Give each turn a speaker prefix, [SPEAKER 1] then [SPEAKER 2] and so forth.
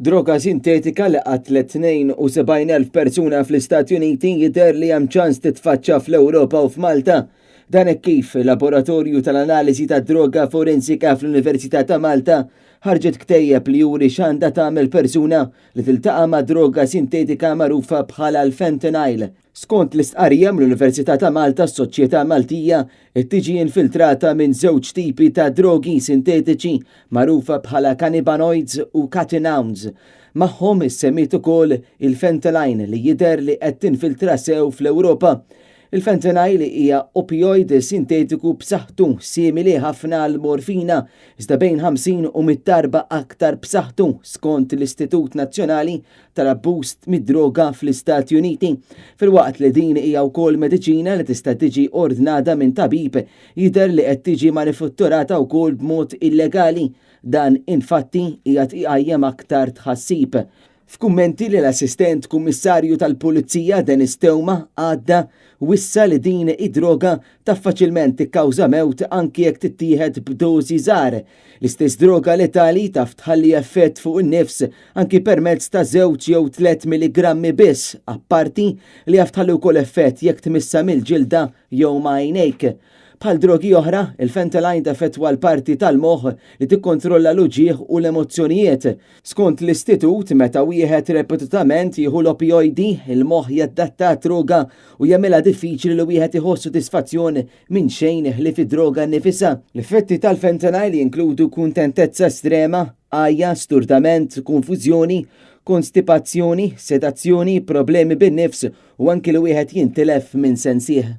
[SPEAKER 1] Droga sintetika li qatlet 72,000 persuna fl-Istati Uniti jidher li hemm ċans titfaċċa fl-Ewropa u f'Malta. Dan hekk kif il-Laboratorju tal-Analiżi tad-Droga Forensika fl-Università ta' Malta ħarġet ktejjeb li juri x'għandha tagħmel persuna li tiltaqa' ma' droga sintetika magħrufa bħala l-fentanyl. Skont l-istqarrija mill-Università ta' Malta s-soċjetà Maltija qed tiġi infiltrata minn żewġ tipi ta' drogi sintetiċi magħrufa bħala cannabinoids u cathinones. Magħhom issemmiet ukoll il-fentanyl li jidher li qed tinfiltra sew fl-Ewropa. Il-fentanyl hija opioid sintetiku b'saħħtu simili ħafna għall-morfina iżda bejn 50 u 100 darba aktar b'saħħtu skont l-Istitut Nazzjonali tal-abbuż mid-droga fl-Istati Uniti. Filwaqt li din hija wkoll mediċina li tista' tiġi ordnata minn tabib, jidher li qed tiġi manifatturata wkoll b'mod illegali. Dan infatti qiegħed iqajjem aktar tħassib. F'kummenti li l-Assistent Kummissarju tal-Pulizija Dennis Theuma għadda wissa li din id-droga taf faċilment tikkawża mewt anki jekk tittieħed b'dożi żgħar. L-istess droga letali taf tħalli effett fuq in-nifs anki permezz ta' żewġ jew tlett milligrammi biss, apparti li jaf tħalli wkoll effett jekk tmissha mill-ġilda jew ma' għajnejk. Bħal drogi oħra, il-fentanyl teffettwa l-parti tal-moħħ li tikkontrolla l-uġigħ u l-emozzjonijiet. Skont l-istitut, meta wieħed ripetutament jieħu l-opioidi, il-moħħ jadatta għad-droga u jagħmilha diffiċli li wieħed iħoss sodisfazzjon minn xejn ħlief id-droga nnifisha. L-effetti tal-fentanyl jinkludu kuntentezza estrema, għajja, sturdament, konfużjoni, konstipazzjoni, sedazzjoni, problemi bin-nifs u anki li wieħed jintilef minn sensih.